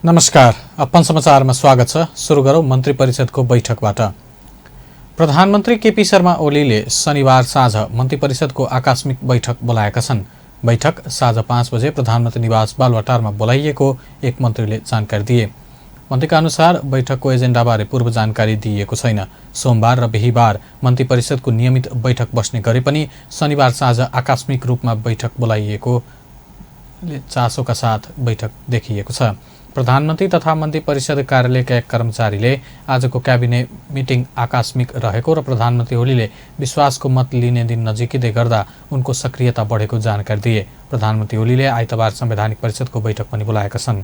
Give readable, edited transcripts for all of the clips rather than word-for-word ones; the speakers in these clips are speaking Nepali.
नमस्कार, अपन समाचारमा स्वागत छ। सुरु गरौं मन्त्री परिषदको बैठकबाट। प्रधानमन्त्री केपी शर्मा ओलीले शनिबार साँझ मन्त्री परिषदको आकस्मिक बैठक बोलाएका छन्। बैठक साँझ 5 बजे प्रधानमन्त्री निवास बालुवाटारमा बोलाइएको एक मन्त्रीले जानकारी दिए। मन्त्रीका अनुसार बैठकको एजेन्डाबारे पूर्व जानकारी दिइएको छैन। सोमबार र बिहीबार मन्त्री परिषदको नियमित बैठक बस्ने गरे पनि शनिबार साँझ आकस्मिक रूपमा बैठक बोलाइएको चासोका साथ बैठक देखिएको छ। प्रधानमन्त्री तथा मन्त्री परिषद कार्यालयका एक कर्मचारीले आजको क्याबिनेट मिटिङ आकस्मिक रहेको र प्रधानमन्त्री ओलीले विश्वासको मत लिने दिन नजिकिँदै गर्दा उनको सक्रियता बढेको जानकारी दिए। प्रधानमन्त्री ओलीले आइतबार संवैधानिक परिषदको बैठक पनि बोलाएका छन्।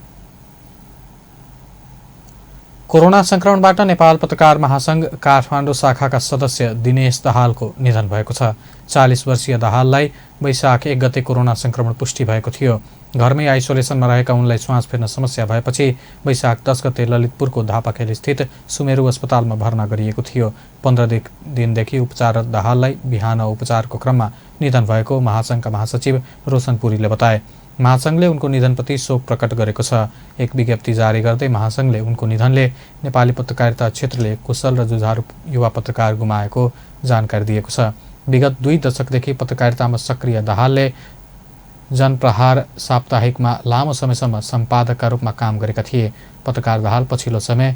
कोरोना संक्रमणबाट नेपाल पत्रकार महासंघ काठमाडौँ शाखाका सदस्य दिनेश दाहालको निधन भएको छ। 40 वर्षीय दाहाललाई वैशाख 1 गते कोरोना संक्रमण पुष्टि भएको थियो। घरमै आइसोलेसनमा रहेका उनलाई श्वास फेर्न समस्या भएपछि वैशाख 10 गते ललितपुरको धापाखेल स्थित सुमेरु अस्पतालमा भर्ना गरिएको थियो। 15 दिनदेखि उपचाररत दाहाललाई बिहान उपचारको क्रममा निधन भएको महासंघका महासचिव रोशन पुरीले बताए। महासंघले उनको निधनप्रति शोक प्रकट गरेको छ। एक विज्ञप्ति जारी गर्दै महासंघले उनको निधनले नेपाली पत्रकारिता क्षेत्रले कुशल र जुझारु युवा पत्रकार गुमाएको जानकारी दिएको छ। विगत 2 दशकदेखि पत्रकारितामा सक्रिय दाहालले जनप्रहार साप्ताहिकमा लामो समयसम्म सम्पादकका रूपमा काम गरेका थिए। पत्रकार दाहाल पछिल्लो समय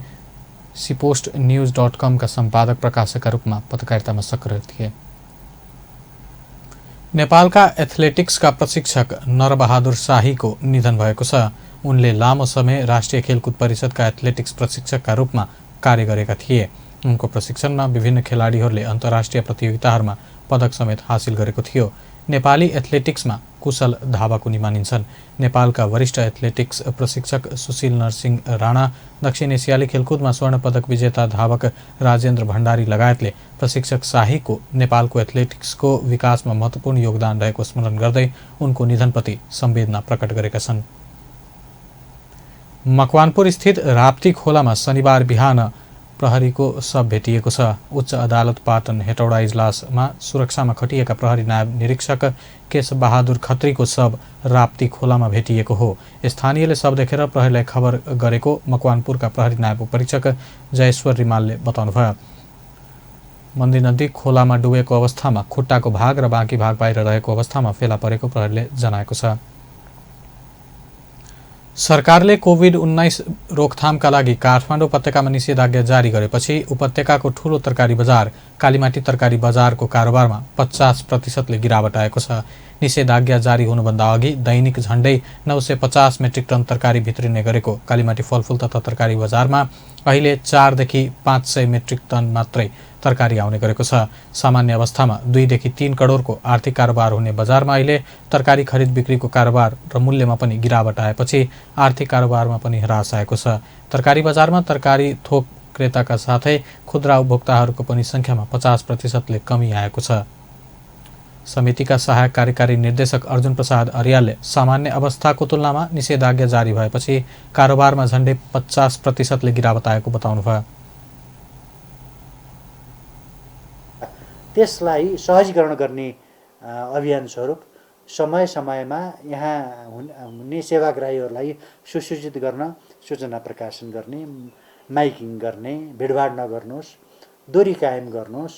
cpost.news.com का सम्पादक प्रकाशकका रूपमा पत्रकारितामा सक्रिय थिए। नेपालका एथलेटिक्सका प्रशिक्षक नरबहादुर शाहीको निधन भएको छ। उनले लामो समय राष्ट्रिय खेलकुद परिषदका एथलेटिक्स प्रशिक्षकका रूपमा कार्य गरेका थिए। उनको प्रशिक्षणमा विभिन्न खेलाडीहरूले अन्तर्राष्ट्रिय प्रतियोगिताहरूमा पदक समेत हासिल गरेको थियो। नेपाली एथलेटिक्समा कुशल धावक मानिन्छन्। नेपालका वरिष्ठ एथलेटिक्स प्रशिक्षक सुशील नरसिंह राणा, दक्षिण एसियाली खेलकुदमा स्वर्ण पदक विजेता धावक राजेन्द्र भण्डारी लगायतले प्रशिक्षक शाहीको नेपालको एथलेटिक्सको विकासमा महत्त्वपूर्ण योगदान रहेको स्मरण गर्दै उनको निधनप्रति संवेदना प्रकट गरेका छन्। मकवानपुर स्थित राप्ती खोलामा शनिबार बिहान प्रहरीको शव भेटिएको छ। उच्च अदालत पाटन हेटौडा इजलासमा सुरक्षामा खटिएका प्रहरी नायब निरीक्षक केश बहादुर खत्रीको शव राप्ती खोलामा भेटिएको हो। स्थानीयले शव देखेर प्रहरीलाई खबर गरेको मकवानपुरका प्रहरी नायब उपरीक्षक जयेश्वर रिमालले बताउनुभयो। मन्दी नदी खोलामा डुबेको अवस्थामा खुट्टाको भाग र बाँकी भाग बाहिर रहेको अवस्थामा फेला परेको प्रहरीले जनाएको छ। सरकारले कोभिड-19 रोकथामका लागि काठमाडौँ उपत्यकामा निषेधाज्ञा जारी गरेपछि उपत्यकाको ठूलो तरकारी बजार कालीमाटी तरकारी बजारको कारोबारमा 50% गिरावट आएको छ। निषेधाज्ञा जारी हुनुभन्दा अघि दैनिक झण्डै 950 मेट्रिक टन तरकारी भित्रिने गरेको कालीमाटी फलफुल तथा तरकारी बजारमा अहिले 4 देखि 500 मेट्रिक टन मात्रै तरकारी आउने गरेको छ। सामान्य अवस्थामा 2 देखि 3 करोडको आर्थिक कारोबार हुने बजारमा अहिले तरकारी खरिद बिक्रीको कारोबार र मूल्यमा पनि गिरावट आएपछि आर्थिक कारोबारमा पनि ह्रास आएको छ। तरकारी बजारमा तरकारी थोक क्रेताका साथै खुद्रा उपभोक्ताहरूको पनि संख्यामा 50%ले कमी आएको छ। समितिका सहायक कार्यकारी निर्देशक अर्जुन प्रसाद अर्यालले सामान्य अवस्थाको तुलनामा निषेधाज्ञा जारी भएपछि कारोबारमा झण्डै 50%ले गिरावट आएको बताउनुभयो। त्यसलाई सहजीकरण गर्ने अभियान स्वरूप समय समयमा यहाँ हुने सेवाग्राहीहरूलाई सुसूचित गर्न, सूचना प्रकाशन गर्ने, माइकिङ गर्ने, भिडभाड नगर्नुहोस्, दूरी कायम गर्नुहोस्,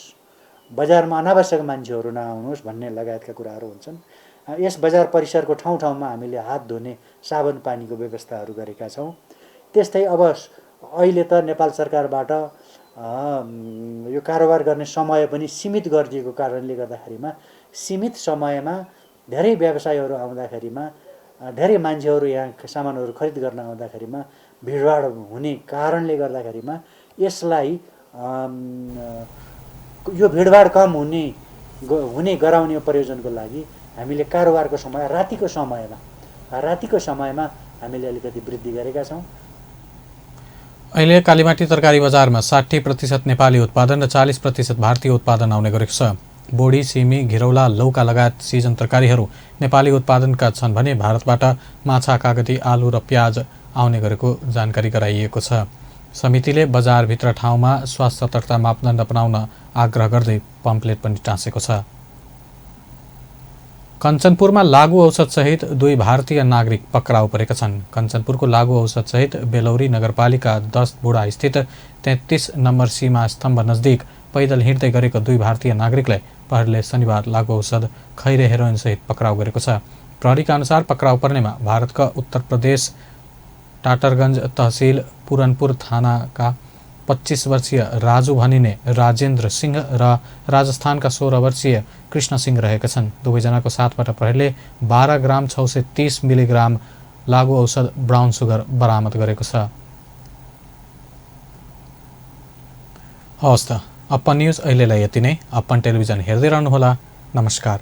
बजारमा अनावश्यक मान्छेहरू नआउनुहोस् भन्ने लगायतका कुराहरू हुन्छन्। यस बजार परिसरको ठाउँ ठाउँमा हामीले हात धुने साबुन पानीको व्यवस्थाहरू गरेका छौँ। त्यस्तै अब अहिले त नेपाल सरकारबाट यो कारोबार गर्ने समय पनि सीमित गरिदिएको कारणले गर्दाखेरिमा सीमित समयमा धेरै व्यवसायीहरू आउँदाखेरिमा धेरै मान्छेहरू यहाँ सामानहरू खरिद गर्न आउँदाखेरिमा भिडभाड हुने कारणले गर्दाखेरिमा यसलाई यो भिडभाड कम हुने गराउने प्रयोजनको लागि हामीले कारोबारको समय रातिको समयमा हामीले अलिकति वृद्धि गरेका छौँ। अहिले कालीमाटी तरकारी बजारमा 60% नेपाली उत्पादन र 40% भारतीय उत्पादन आउने गरेको छ। बोडी, सिमी, घिरौला, लौका लगायत सिजन तरकारीहरू नेपाली उत्पादनका छन् भने भारतबाट माछा, कागती, आलु र प्याज आउने गरेको जानकारी गराइएको छ। समितिले बजारभित्र ठाउँमा स्वास्थ्य सतर्कता मापदण्ड अपनाउन आग्रह गर्दै पम्पलेट पनि टाँसेको छ। कञ्चनपुरमा लागु औषधसहित 2 भारतीय नागरिक पक्राउ परेका छन्। कञ्चनपुरको लागु औषधसहित बेलौरी नगरपालिका 10 बुढा स्थित 33 नम्बर सीमा स्तम्भ नजिक पैदल हिँड्दै गरेको 2 भारतीय नागरिकलाई प्रहरीले शनिबार लागु औषध खैरे हेरोइनसहित पक्राउ गरेको छ। प्रहरीका अनुसार पक्राउ पर्नेमा भारतका उत्तर प्रदेश टाटरगञ्ज तहसिल पुरनपुर थानाका 25 वर्षीय राजु भनिने राजेन्द्र सिंह र राजस्थानका 16 वर्षीय कृष्ण सिंह रहेका छन्। दुवैजनाको साथबाट प्रहरीले 12 ग्राम 630 मिलिग्राम लागु औषध ब्राउन सुगर बरामद गरेको छ। हवस् त, अपन न्युज अहिलेलाई यति नै। अपन टेलिभिजन हेर्दै रहनुहोला। नमस्कार।